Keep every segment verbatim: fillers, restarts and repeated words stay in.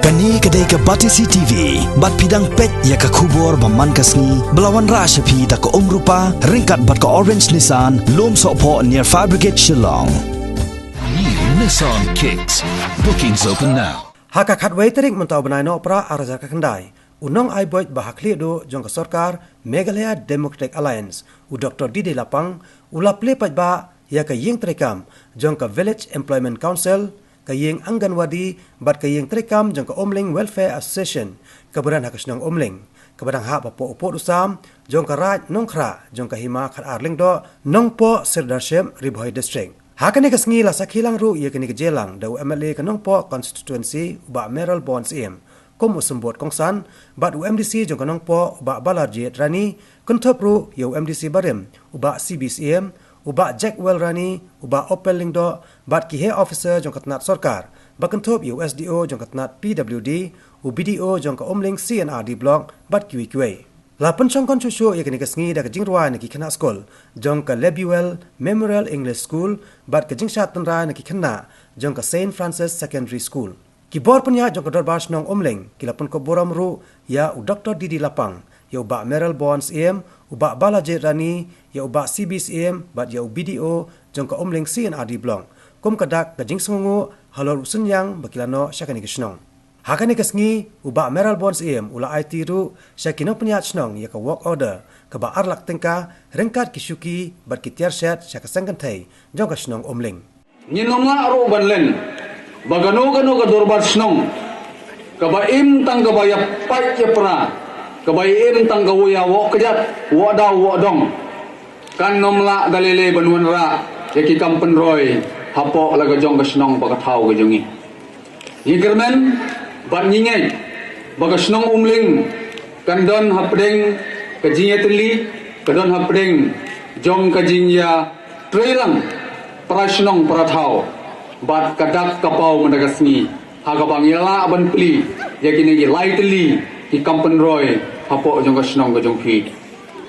Kane ka dei ka Batesi T V, bad phi dang peit ïa ka khubor ba man ka sngi, ba la wanrah sha phi da ka Umrupa, ryngkat bad ka Orange Nissan, Lumsohphoh near Fire Brigade Shillong. New Nissan Kicks. Bookings open now. Ha ka khatwei tarik mynta u bnai Nohprah ar hajar khyndai, u nongai buit ba ha khlieh duh jong ka sorkar Meghalaya Democratic Alliance, u Doktor D D Lapang, u la plie paidbah ïa ka ïing treikam jong ka Village Employment Council, ka ïing Anganwadi, bad ka ïing treikam jong ka Umling Welfare Association, kaba don ha ka shnong Umling, kaba dang hap hapoh u pud u sam jong ka Raid Nongkhrah jong ka Hima Khatar Lyngdoh, Nongpoh Sirdarship, Ri Bhoi District. Ha kane ka sngi la sakhi lang ruh ïa kane ka jingïalang da u M L A ka Nongpoh Constituency, u Bah Mayralborn Syiem, kum u symbud kongsan, bad u M D C jong ka Nongpoh, u Bah Balajied Rani, kynthup ruh ïa u M D C barim, u Bah C B Syiem, u Bah Jackwell Rani, u Bah Opel Lyngdoh, bad ki heh officer jong ka tnat sorkar, ba kynthup ïa u S D O jong ka tnat P W D, u B D O jong ka Umling C and R D Block, bad kiwei kiwei. La pynshongkun shuh shuh ïa kane ka sngi da ka jingrwai na ki khynnah skul jong ka Lebuel Memorial English School, bad ka jingshad tynrai na ki khynnah jong ka Saint Francis Secondary School. Ki bor pynïaid jong ka Dorbar Shnong Umling ki la pynkup burom ruh ïa u Doktor D D Lapang, ïa u Bah Mayralborn Syiem, u Bah Balajied Rani, ïa u Bah C B Syiem, bad ïa u B D O jong ka Umling C and R D Block, kum ka dak ka jingsngewnguh halor u synñiang ba ki la noh sha kane ka shnong. Ha kane ka sngi, u Bah Mayralborn Syiem u la aiti ruh sha ki nongpynïaid shnong ïa ka work order kaba ar lak tyngka, ryngkat ki shuki bad ki tiar shet sha ka seng kynthei jong ka shnong Umling. Ngin ym lah ruh ban len ba kano kano ka dorbar shnong kaba im tang kaba ïapait ïapra, kaba im tang ka u ïa woh kjat, woh daw, woh dong, kan ym lah da lei lei ban wanrah ïa ki kam pynroi hapoh la ka jong ka shnong bad ka thaw ka jong ngi. Ngi kyrmen bad ngi ngeit ba ka shnong Umling kan don hapdeng ka jingïatylli, ka don hapdeng jong ka jingïatreilang para shnong para thaw, bad ka dak ka paw mynta ka sngi ha kaba ngi lah ban plie ïa kine ki lai tylli ki kam pynroi hapoh jong ka shnong ka jong phi.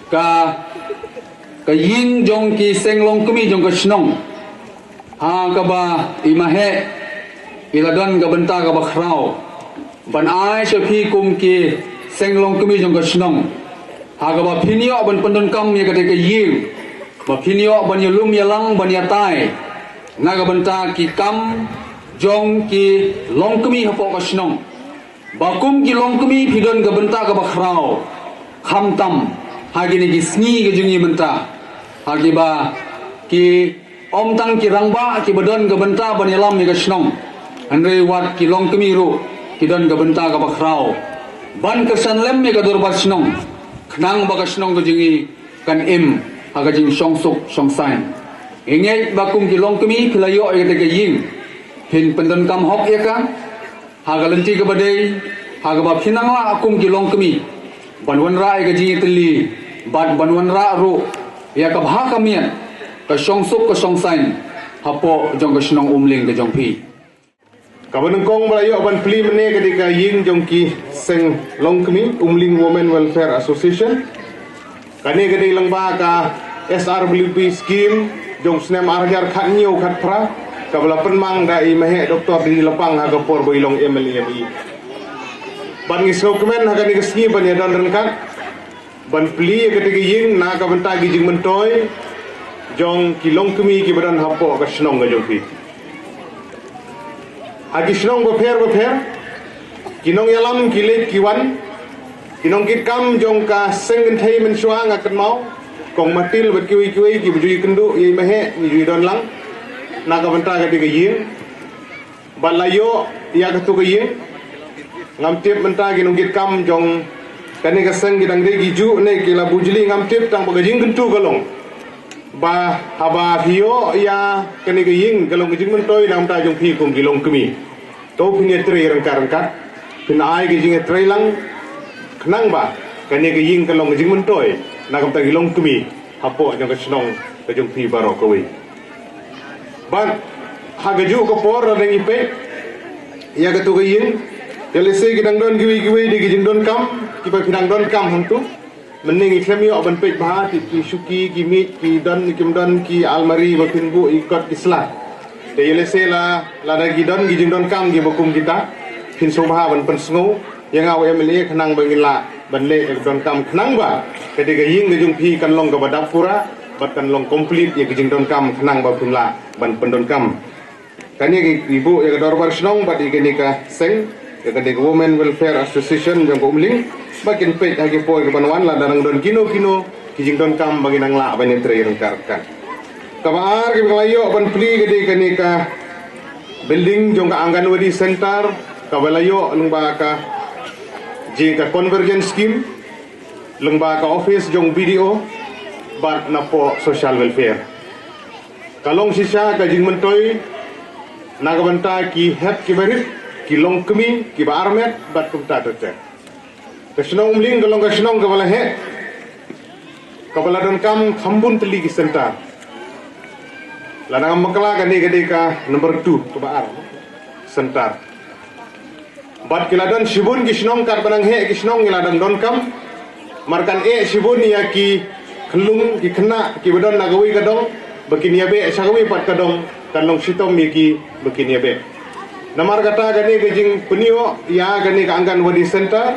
Ka, ka ïing jong ki seng longkmie jong ka shnong, ha kaba i Maheh i la don ka bynta kaba khraw ban ai sha phi kum ki seng longkmie jong ka shnong, ha kaba phin ïoh ban pyndonkam ïa kata ka ïing, ba phin ïoh ban ïalum ïalang ban ïatai na ka bynta ki kam jong ki longkmie hapoh ka shnong. Ba kum ki longkmie phi don ka bynta kaba khraw, khamtam ha kine ki sngi ka jong ngi mynta, ha kiba ki ym tang ki rangbah kiba don ka bynta ban ïalam ïa ka shnong, hynrei wat ki longkmie ruh ki don ka bynta kaba khraw ban kyrshan lem ïa ka dorbar shnong, khnang ba ka shnong ka jong ngi kan im ha ka jingshongsuk shongsaiñ. Ngi ngeit ba kum ki longkmie phi la ïoh ïa kata ka ïing, phin pyndonkam hok ïa ka ha ka lynti kaba dei, ha kaba phin nang lah kum ki longkmie ban wanrah ïa ka jingïatylli bad ban wanrah ruh ïa ka bha ka miat, ka shongsuk ka shongsaiñ hapoh jong ka shnong Umling ka jong phi. Kaba nyngkong ba la ïoh ban plie mynne ka dei ka ïing jong ki seng longkmie, Umling Women Welfare Association. Kane ka dei lyngba ka S R W P scheme jong snem ar hajar khathynñiew khatphra, kaba la pynmang da i Maheh Doktor D D Lapang ha ka por ba i long M L A M E. Bad ngi sngewkmen ha kane ka sngi ban ïadon ryngkat ban plie ïa kata ka ïing na ka bynta ki jingmyntoi jong ki longkmie kiba don hapoh ka shnong ka jong phi. Ha ki shnong bapher bapher, ki nongïalam ki leit ki wan, ki nongkitkam jong ka seng kynthei mynshuwa nga kynmaw, Kong Matil bad kiwei kiwei kiba ju ïakynduh ïa i Maheh, ngi ju ïadon lang na ka bynta kata ka ïing. Bad la ïoh ïa katu ka ïing, ngam tip mynta ki nongkitkam jong kane ka seng ki dang dei ki juh ne ki la bujli ngam tip, tang ba ka jingkyntu ka long ba haba phi ïoh ïa kane ka ïing ka long ka jingmyntoi na ka bynta jong phi kum ki longkmie. To phin ïatrei ryngkat ryngkat, phin ai ka jingïatreilang khnang ba kane ka ïing ka long ka jingmyntoi na ka bynta ki longkmie hapoh jong ka shnong ka jong phi baroh kawei. Bad ha kajuh ka por lada ngi peit ïa katu ka ïing, ïa lehse ki dang don kiwei kiwei de ki jingdonkam kiba phi dang donkam hangtu. Mynne ngi khlem ïoh ban peit bha, ki shuki, ki miej, ki don kim don, ki almari ba phin buh ïa ki kot ki sla. Te ïa lehse la, lada ki don ki jingdonkam kiba kum kita, Phin sngewbha ban pynsngew ïa nga u M L A khnang ba ngin lah ban leh ïa ka donkam khnang ba ka dei ka ïing ka jong phi kan long kaba dap pura bad kan long complete ïa ka jingdonkam khnang ba phin lah ban pyndonkam. Kane ka buh ïa ka dorbar shnong bad ïa kane ka seng, ïa kane ka Women Welfare Association jong ka Umling, ba kin peit ha ki por kiban wan lada dang don kino kino ki jingdonkam ba ngin nang lah ban ïatrei ryngkat ryngkat. Kaba ar kaba nga la ïoh ban plie ka dei kane ka building jong ka Anganwadi Center kaba la ïoh lyngba ka jing ka Convergence Scheme, lyngba ka office jong B D O bad napoh Social Welfare. Ka long shisha ka jingmyntoi na ka bynta ki hep kiba rit, ki longkmie kiba armet bad kumta ter ter. Ka shnong Umling ka long ka shnong kaba la heh, kaba la donkam kham bun tylli ki center. Lada ngam bakla kane ka dei ka number two kaba ar center. Bad ki la don shibun ki shnong katba nang heh ki shnong ngi la dang donkam. Namar kan eh shibun ïa ki khyllung ki khynnah kiba don na kawei ka dong ba kin ïabeh sha kawei pat ka dong, kan long shitom ïa ki ba kin ïabeh. Namar kata kane ka jingpynïoh ïa kane ka Anganwadi Center,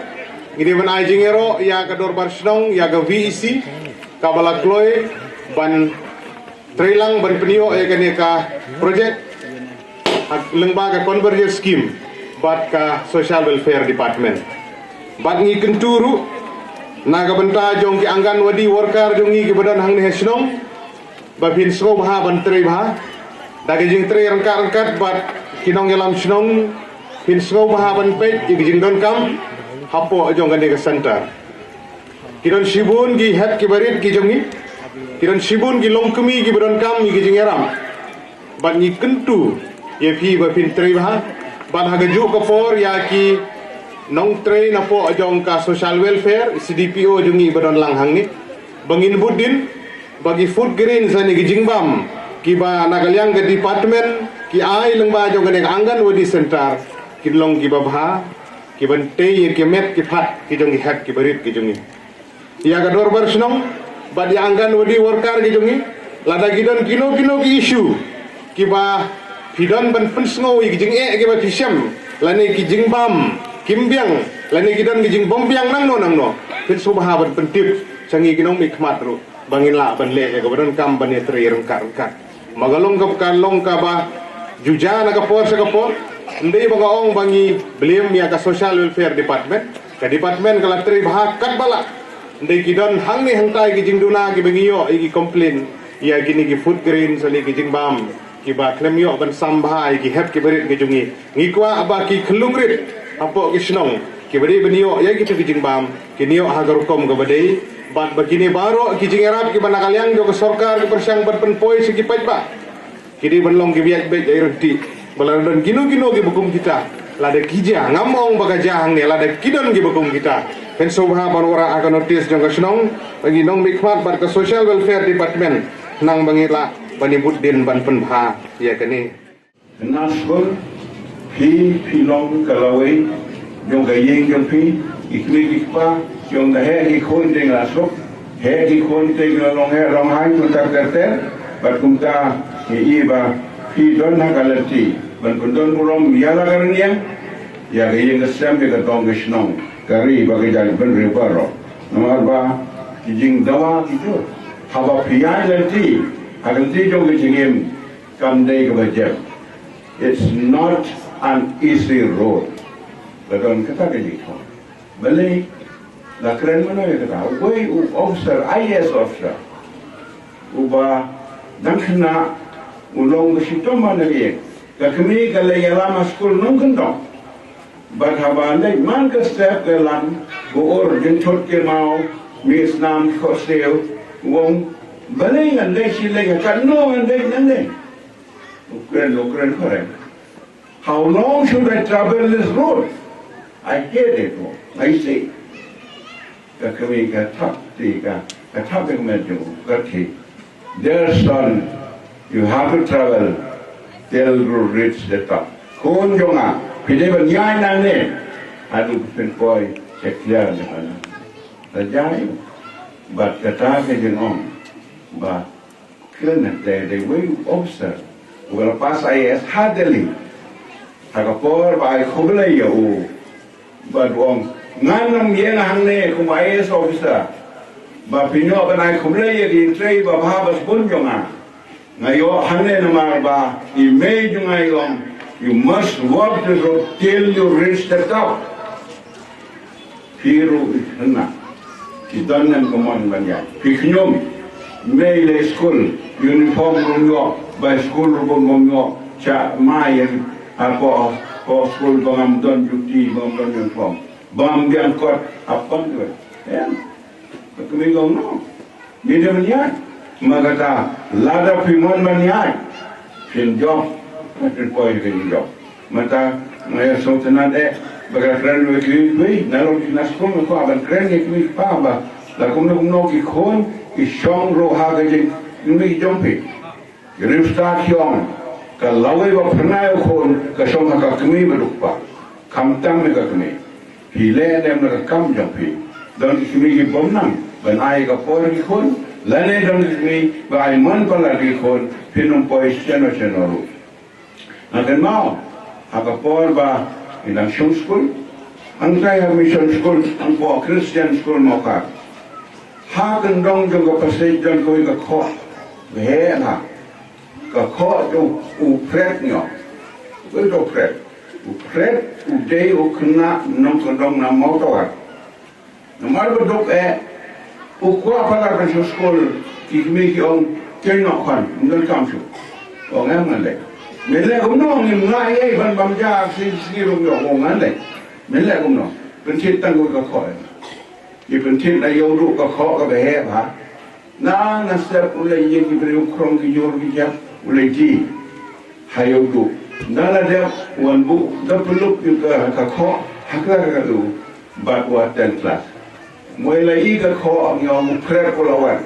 ngi dei ban ai jingïaroh ïa ka dorbar shnong, ïa ka V E C kaba la kloi ban treilang ban pynïoh ïa kane ka project ha lyngba ka Convergence Scheme bad ka Social Welfare Department. Bad ngi kyntu ruh na ka bynta jong ki Anganwadi worker jong ngi kiba don hangne ha shnong, ba phin sngewbha ban trei bha da ka jingtrei ryngkat ryngkat bad ki nongïalam shnong, phin sngewbha ban peit ïa ka jingdonkam hapoh jong kane ka center. Ki don shibun ki hep kiba rit ki jong ngi, ki don shibun ki longkmie kiba donkam ïa ki jingïarap. Bad ngi kyntu ïa phi ba phin trei bha bad ha kajuh ka por ïa ki nongtrei napoh jong ka Social Welfare, C D P O jong ngi ba don lang hangne, ba ngin bud dien ba ki food grains lane ki jingbam kiba na ka liang ka department ki ai lyngba jong kane ka Anganwadi Center kin long kiba bha, kiban tei ïa ki met ki phad ki jong ki hep kiba rit ki jong ngi. Ïa ka dorbar shnong bad ïa Anganwadi worker ki jong ngi, lada ki don kino kino ki issue kiba phi don ban pynsngew ïa ki jingeh kiba phi shem, lane ki jingbam kim biang, lane ki don ki jingbym biang nangno nangno, phin sngewbha ban pyntip sha ngi ki nongmihkhmat ruh ba ngin lah ban leh ïa kaba donkam ban ïatrei ryngkat ryngkat. Ma ka long ka, ka long kaba ju jia na ka por sha ka por. Ym dei ba nga ong ba ngi blame ïa ka Social Welfare Department. Ka department ka la trei bha katba lah. Ym dei ki don hangne hangtai ki jingduna kiba ngi ïoh ïa ki complain ïa kine ki food grains lane ki jingbam kiba khlem ïoh ban sam bha ïa ki hep kiba rit ki jong ngi. Ngi kwah ba ki khyllung rit hapoh ki shnong kiba dei ban ïoh ïa kitu ki jingbam kin ïoh ha ka rukom kaba dei, bad ba kine baroh ki jingïarap kiba na ka liang jong ka sorkar ki pyrshang ban pynpoi sha ki paidbah ki dei ban long kiba ïaid beit ïaid ryntih. Ba lada don kino kino kiba kum kita, lada ki jia, ngam ong ba ka jia hangne, lada ki don kiba kum kita, phin sngewbha ban wanrah ha ka notice jong ka shnong, ba ngi nongmihkhmat bad ka Social Welfare Department, khnang ba ngin lah ban ïa bud dien ban pynbha ïa kane. Khynnah skul, phi, phi long ka lawei jong ka ïing jong phi, ki kmie ki kpa, jong ka heh ki khun te ngi la suk, heh ki khun te ngi la long heh long haiñ kumta ter ter, bad kumta ngi i ba phi don ha ka lynti ban pyndon burom ïa la ka rynïeng, ïa ka ïing ka sem, ïa ka dong ka shnong, ka ri bad ka jaitbynriew baroh. Namar ba ki jingdawa ki jur, haba phi ïaid lynti ha ka lynti jong ka jingim, kam dei kaba jem. It's not an easy road. La don kata ka jingthok. Balei, la kren mano ïa kata? Uwei u officer, I A S officer, uba dang khynnah, u long ba shitom ha ka ïing. Ka kmie ka leit ïalam ha skul nongkyndong. Bad haba leit man ka step ka lan, ka ur jynthut ki maw, mih snam khohsiew, u ong, balei ngan leit shilynter, katno ngan leit nangne? U kren, u kren phareng. How long should I travel this road? I hate it, oh, I say. Ka kmie ka thap ti ka, ka thap ka met jong u, ka thik. Dear son, you have to travel till you reach the top. Khun jong nga, phi dei ban ïaid nangne haduh phin poi sha kliar jong nga. La jia u. Bad kata ka jingong ba kren, dei, dei wei u officer uba la pass I A S ha Delhi. Ha ka por ba ai khublei ïa u, bad u ong, ngan ym ïeng hangne kum I A S officer ba pynïoh ban ai khublei ïa ki jingtrei ba bha ba sbun jong nga. Nga ïoh hangne namar ba i mei jong nga i ong, you must work this road till you reach the top. Phi ruh i khynnah, phi don ïa ka mon ban ïaid. Phi khñium, mei leit skul, uniform ruh ym ïoh, bai skul ruh bym ïoh, cha mai ïa hapoh, hapoh skul ba ngam don juti, ba ngam don uniform, ba ngam biang kot, hapdeng tu. Em, ka kmie ka ong noh. Ngi dei ban ïaid. Ma kata, lada phi mon ban ïaid, phin jop, phin poi, phin jop. Mynta nga ïa sngewtynnat eh ba ka kren wei ki wei, na long ki na skul nga kwah ban kren ïa ki wei ki pa ba la kumno kumno ki khun ki shong ruh ha ka jingmih jong phi. Ki riewstad ki ong, ka lawei ba phyrnai u khun ka shong ha ka kmie bad u kpa. Khamtam ïa ka kmie. Phi leh ne em na ka kam jong phi? Don ki kmie ki bym nang ban ai ka por ki khun, lane don ki kmie ba ai mon palat ki khun, phin ym poi shano shano ruh. Nga kynmaw ha ka por ba ngi dang shong skul, hangtai ha mission skul, hangpoh Christian skul Mawkhar. Ha kyndong jong ka passage don kawei ka khoh, ba heh bha. Ka khoh jong u Phret ngi ong. Kawei u Phret. U Phret u dei u khynnah nongkyndong na Mawtawat. Namar ba duk eh, u kwah palat ban shong skul, ki kmie ki ong, kynnoh khun, ym donkam shuh. Ong em, ngan leh. Men leh kumno? Ngim ngah ei ei ban bam ja, sngi sngi ruh ong ngan leh. Men leh kumno? Pynthied tang ka khoh. Ki pynthied na ïew duh ka khoh kaba heh bha. Na, na step u leit ïeng ki briew khrong ki jur ki jep, u leit die ha ïew duh. Na la dep wan buh da pynlup ïa ka, ka khoh ha ka, ka duh bad u attend class. Moi la i ka khoh, ngi ong u Phret u la wan.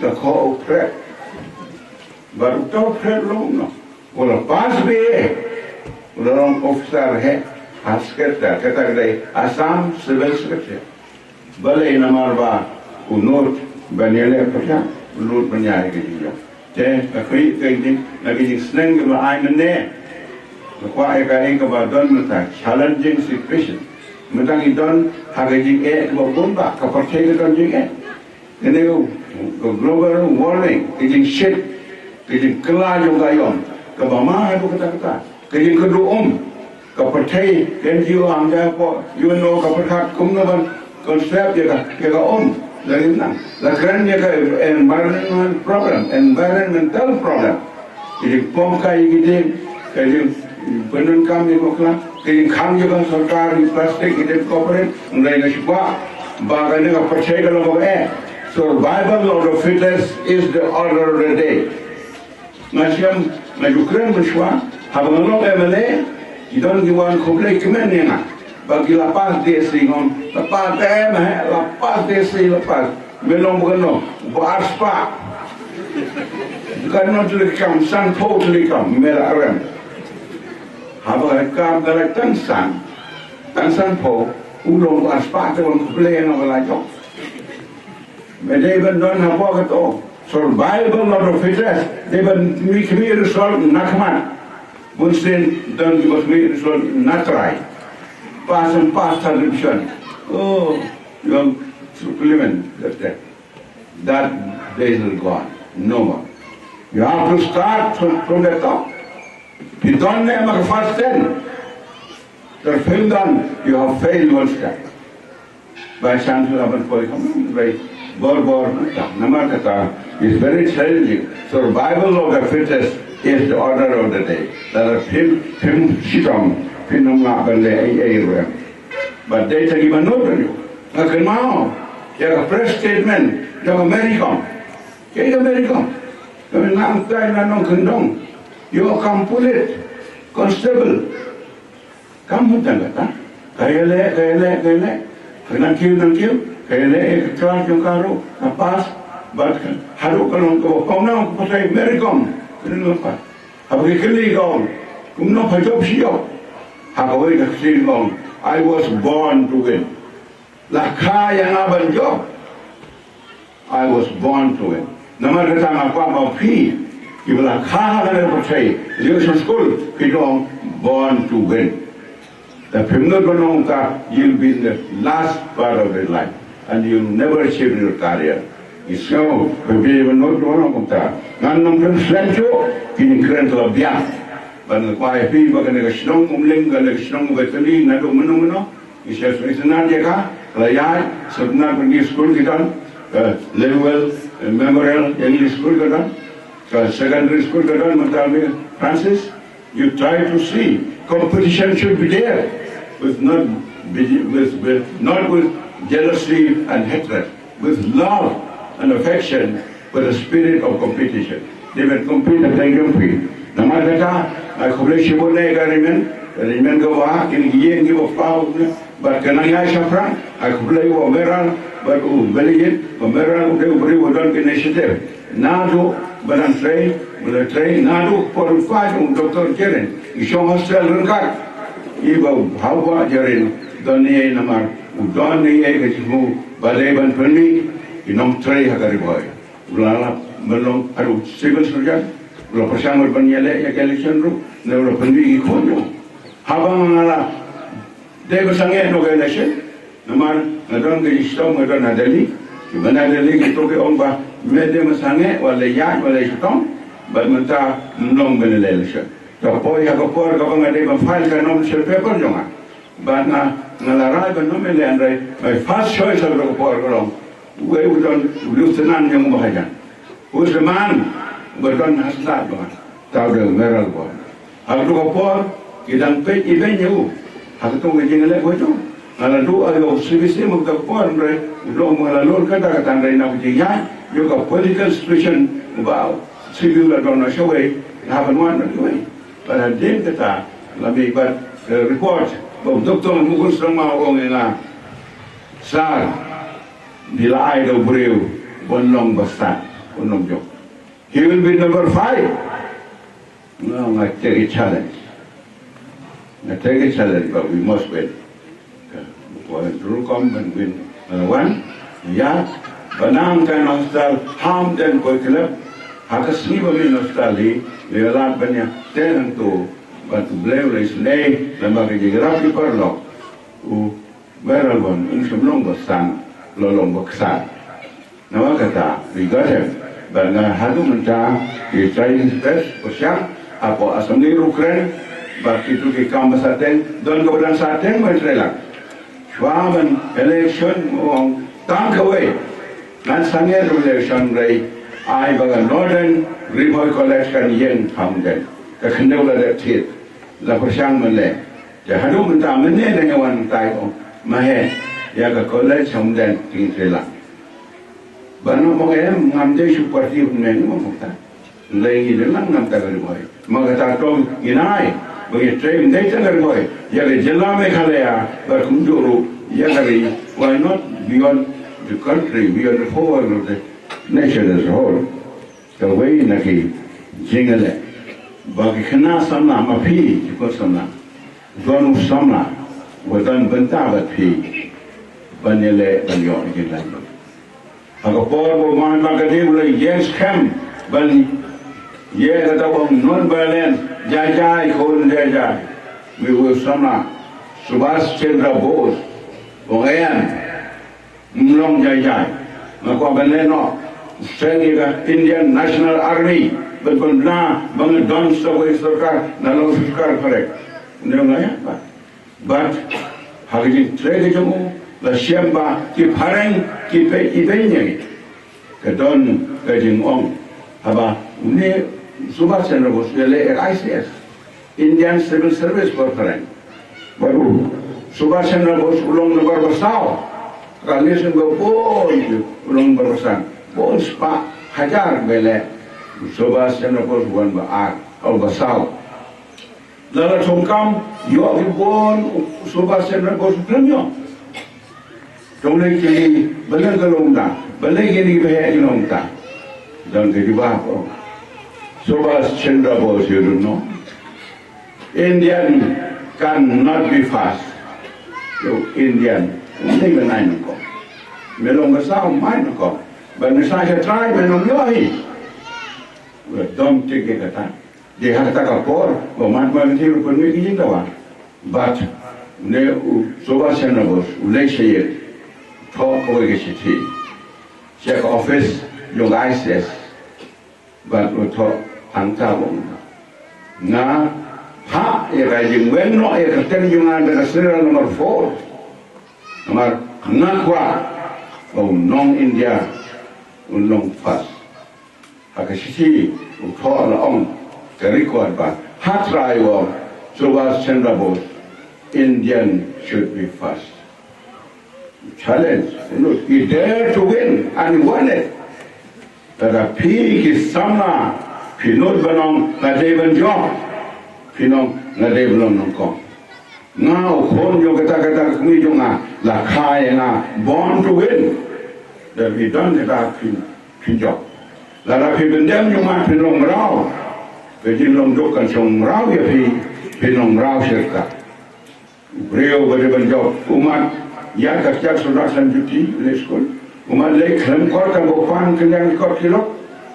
Ka khoh u Phret. Bad uta u Phret u long kumno? U la pass B A. U la long officer heh ha secretariat, kata ka dei Assam Civil Secretariat. Balei? Namar ba u nud ban ïaleh pyrshah, u nud ban ïaid ka jingjia. Te nga khmih ka jing, na ka jingsneng kaba ai mynne, nga kwah ïa kaei kaba don mynta, challenging situation. Mynta ngi don ha ka jingeh kaba bun bha, ka pyrthei ka don jingeh. Kane ka global warming, ka jingshit, ka jingkylla jong ka aïom, kaba ma haduh katta katta, ka jingkyrduh um, ka pyrthei, N G O, ym da poi, U N O ka pyrkhat kumno ban conserve ïa ka, ïa ka um, la rim nang. La kren ïa ka environment problem, environmental problem. Ka jingpom kai ïa ki dieng, ka jingpyndonkam ïa ki khlaw, ka jingkhang jong ka sorkar ïa ki plastik, ïa ki corporate, hynrei nga shu kwah ba kane ka pyrthei ka long kaba eh. Survival of the fittest is the order of the day. Nga shem, nga ju kren mynshuwa, haba nga long M L A, ki don ki wan khublei kmen ïa nga. Ba ki la pass D S C, nga ong, la pass, em, eh, la pass D S C, la pass. Me long ba kano, ba arspah. Kano tylli kam, sanphew tylli kam, me la rem. Haba ka kam ka la tang san, tang sanphew, u long ba arspah te wan khublei ïa nga ba la jop. Me dei ban don hapoh kato. Survival of the fittest. Dei ban khmih, khmih result na khmat. Bun sien don kiba khmih result na trai. Pass and pass third division. Oh, yung supplement that, that days are gone. No more. You have to start from, from the top. Phi don ne em ha ka first ten? If phim don, you have failed one step. Bai san tu aban poi kam, bai bor bor, namar kata, it's very challenging. Survival of the fittest is the order of the day. Lada phim, phim shitom, phim ym lah ban leh ei ei ruh em. Bad dei tang kiba nud ruh. Nga kynmaw ïa ka press statement jong ka Mary Kom. Kaei ka Mary Kom? Ka Mary Kom, nangtai na nongkyndong, ïoh kam pulit, constable. Kam mut tang kata. Ka ïaleh, ka ïaleh, ka ïaleh. Ka nang kiew, nang kiew. Ka ïaleh ïa ka klas jong ka ruh, ka pass. Bad ka, haduh ka long kaba pom na ka pyrthei, Mary Kom. Ka dang ka pass. Haba ki kylli ka ong, kumno pha jop shi jop? Ha kawei ka ktien ka ong, I was born to win. La kha ïa nga ban jop. I was born to it. Namar kata nga kwah ba phi, Ki ba la kha ha kane ka pyrthei, leit sha skul, ki ong born to win. Te phim nud ban ong kumta, you'll be in the last part of your life and you'll never achieve in your career. Ki sngew, phim nud ban ong kumta. Ngan ym kren slem shuh, ki jingkren ka la biang. Ban nga kwah ïa phi ba kane ka shnong Umling, kane ka shnong ba teli, naduh mynno mynno, ngi sngewsynei ïa ka, ka la ïaid, sngewtynnat ba ngi skul ki don, eh, Level, eh, Memorial, ïa ngi skul ki don, ka secondary school ki don, mynta Francis, you try to see, competition should be there, with not, with, with, not with jealousy and hatred. With love and affection, with a spirit of competition. Dei ban compete ha ka jong phi. Namar kata, ai khublei shibun ïa ka arrangement, arrangement kaba ha, kine ki ïing kiba paw, bad ka nang ïaid shaphrang, ai khublei u Meral, bad u Beliyin, u Meral u dei u briew uba don ka initiative. Naduh ba dang trei, ba la trei, naduh por u Doctor Jeren, i shong hostel ryngkat, i ba hawa Jeren, don ïa namar, u don ïa ka jingmut, ba dei ban pynmih ki nongtrei ha ka Ri Bhoi. U la lap ban long haduh civil servant, u la pyrshang ban ïaleh ïa ka election ruh, ne u la pynmih ki khun jong u. Haba nga la dei ban sangeh noh ka election, namar nga don ka jingshitom, nga don ha Delhi, kiba na Delhi kito ki ong ba me dei ban sangeh, wat leit ïaid, wat leit shitom, bad mynta ym long ban leit election. Ka poi ha ka por kaba nga dei ban file ka nomination paper jong nga. Bad nga, nga la rai ban nominate hynrei my first choice ha ka por ka long uwei u don u lieutenant jong u Mahajan. Who's the man uba don ha slap jong nga? Te u dei u Meral Born. Ha kato ka por ki dang peit ibeiñ ïa u ha kato ka jingïaleh kaba jong. Nga la duh ïa u C B C ha kato ka por hynrei u dei u Meral Born, kata kata hynrei na ka jingïaid ïa ka political situation uba C B U la don na shawei, la ban wan na shawei. Bad hadien kata la mih bad, eh, report ba u Doctor Mukul Sangma u ong ïa nga, Sir, phi la ai da u briew ban long ba san, u nongjop. He will be number five. Nga ong, I take a challenge. I take a challenge, but we must win. Ka, u Paul Andrew Rukom ban win, uh, wan. Ïa, ba nang ka hostel Hamden Poi Club. Ha ka sngi ba mih hostel hi, ïa lad ban ïa teng hangto, bad U Blei u la isynei, lem bad ka jingïarap ki paralok, u Meral Born um shym long ba san, la long ba ksan. Namar kata, we got him. Bad nga haduh mynta, i try his best, pyrshang, hapoh assembly ruh kren, bad kito ki kam ba sateng, don kaba dang sateng ban trei lang. Shuwa ban election, u ong tang kawei. Ngan sangeh ruh election hynrei, ai ba ka Northern Ri Bhoi College kan ïeng ha Umden. Ka khyndew la dep thied. La pyrshang ban leh. Te haduh mynta mynne dang ïa wan tai, u ong, ma he, ïa ka college ha Umden te ngin trei lang. Ba nga ong em, ngam dei shu party mynne, ngam ong ta. Hynrei ngi dei lang namar ka Ri Bhoi. Ma kata to ngin ai ba ngi trei ym dei tang ka Ri Bhoi, ïa ka jylla Meghalaya bad kumjuh ruh ïa ka ri, why not beyond the country, beyond the whole of the nation as a whole. Kawei na ki jingïaleh ba ki khynnah samla, ma phi ki khun samla, don u samla uba don bynta bad phi ban ïaleh ban ïoh jinglaitluid. Ha ka por ba u Mahatma Gandhi u la ïeng skhem ban ïa kata ba non-violence, jai jai khun jai jai. Uwei u samla Subhas Chandra Bose u ong em, ym long jai jai. Nga kwah ban leh noh, seng ïa ka Indian National Army, ban pynbna ba ngan don sa kawei sorkar, na long sorkar phareng. Une u ong ïa ba. Bad ha ka jingtrei ka jong u, la shem ba ki phareng ki peit ibeiñ ïa ngi. Ka don ka jingong haba une Subhas Chandra Bose u leh I C S, Indian Civil Service for Foreign. Bad u Subhas Chandra Bose u long number ba saw. Ka list ba bun u long number ba san. Bun spah hajar ba leh. Subhas Chandra Bose u wan ba ar, u ba saw. Lada thong kam ïoh ki bun u Subhas Chandra Bose u khlem ïoh. Tang lei ki balei ka long ta, balei kine ki baheh ki long ta. Don ka jubab, oh, Subhas Chandra Bose, you don't know. Indian cannot be first. Yo, Indian, ym dei ban ai nyngkong. Me long ba saw, mai nyngkong. Ban me sah sha trai, me long ïoh hi. Dom tik ïa kata. Dei ha kata ka por ba Mahatma Gandhi u pynmih ki jingdawa. Bad ne u Subhash Chandra Bose u leit shaïed, thoh kawei ka shithi sha ka office jong ka I C S. Bad u thoh hangta ba u, nga phah ïa ka jingweng noh ïa ka kyrteng jong nga da ka serial number four. Namar nga kwah ba u nong India un long first. Ha ka shithi u thoh la ong ka record ba ha trai u ong, Subhash Chandra Bose, Indian should be first. Challenge, you know, he dare to win and he won it. Lada phi ki samla phi nud ban ong nga dei ban jop, phin ong nga dei ban long nyngkong. Nga u khun jong kata kata ka kmie jong nga, la kha ïa nga, born to win. Lada phi don kata phin, phin jop. Lada phi pyndem jingmut phin long mraw, ka jinglong duk kan shong mraw ïa phi, phin long mraw sha ka. U briew ba dei ban jop, u mat ïa ka kjat sura san juti leit skul. U mat leit khlem kot tang ba u pan kylliang ki kot ki lok.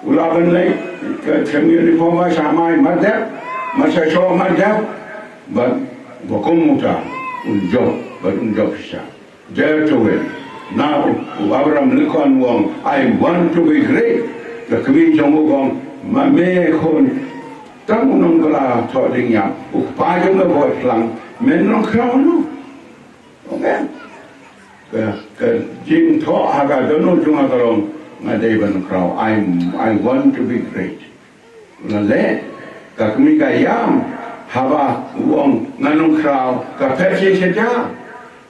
U lah ban leit khlem uniform, mat sha mai mat dep, mat sha shoh mat dep. Bad ba kum uta un jop, bad un jop shisha. Dare to win. Now u Abraham Lincoln u ong, "I want to be great." Ka kmie jong u u ong, "Ma me khun, tang u nongbylla thoh dieng ïap, u kpa jong me ba hoi klang, men nongkhraw noh." Okay. Ka, ka jingthoh ha ka dohnud jong nga ka long, nga dei ban nongkhraw. I, I want to be great. La leh, ka kmie ka ïam, haba u ong ngan nongkhraw, ka phet shisha.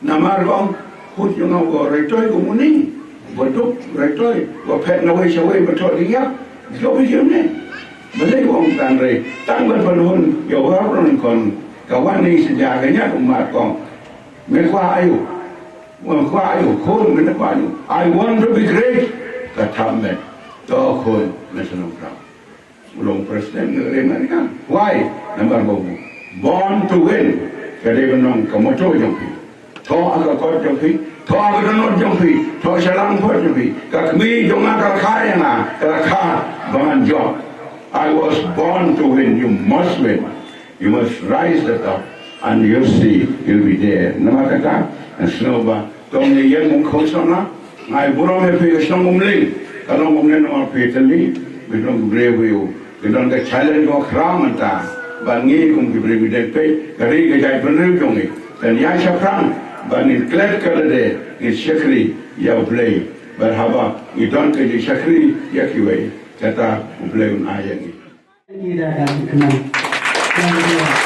Namar ka ong, khun jong nga u reitoi kum une, ba duk reitoi, ba phet na wei sha wei ba thoh dieng ïap, jop ïa une. Balei u ong tang re, tang ban pynhun ïa u Abraham Lincoln, ka wan ïa shisha ka ñiad u mat ka ong, me kwah aïu? Me kwah aïu? Khun, me kwah aïu? I want to be great. Ka thap met. To khun, me sa nongkhraw. U long president ka ri America. Why? Namar ba u born to win. Ka dei ban long ka motto jong phi. Thoh ha ka kot jong phi, thoh ha ka dohnud jong phi, thoh sha langpot jong phi. Ka kmie jong nga ka la kha ïa nga, ka la kha ba ngan jop. I was born to win. You must win. You must rise the top and you'll see, you'll be there. Namar kata, nga sngew ba to ngin ïeng kum khun samla. Nga ai burom ïa phi ka shnong Umling. Ka long kumne namar phi tylli, phi long ki briew briew. Ki don ka challenge kaba khraw mynta. Bad ngi kum ki briew ngi dei peit ka ri ka jaitbynriew jong ngi. Kan ïaid shaphrang bad ngin klet ka lade, ngin shakri ïa U Blei. Bad haba ngi don ka jingshakri ïa kiwei, kata U Blei un ai ïa ngi. Ngi da ka khnang.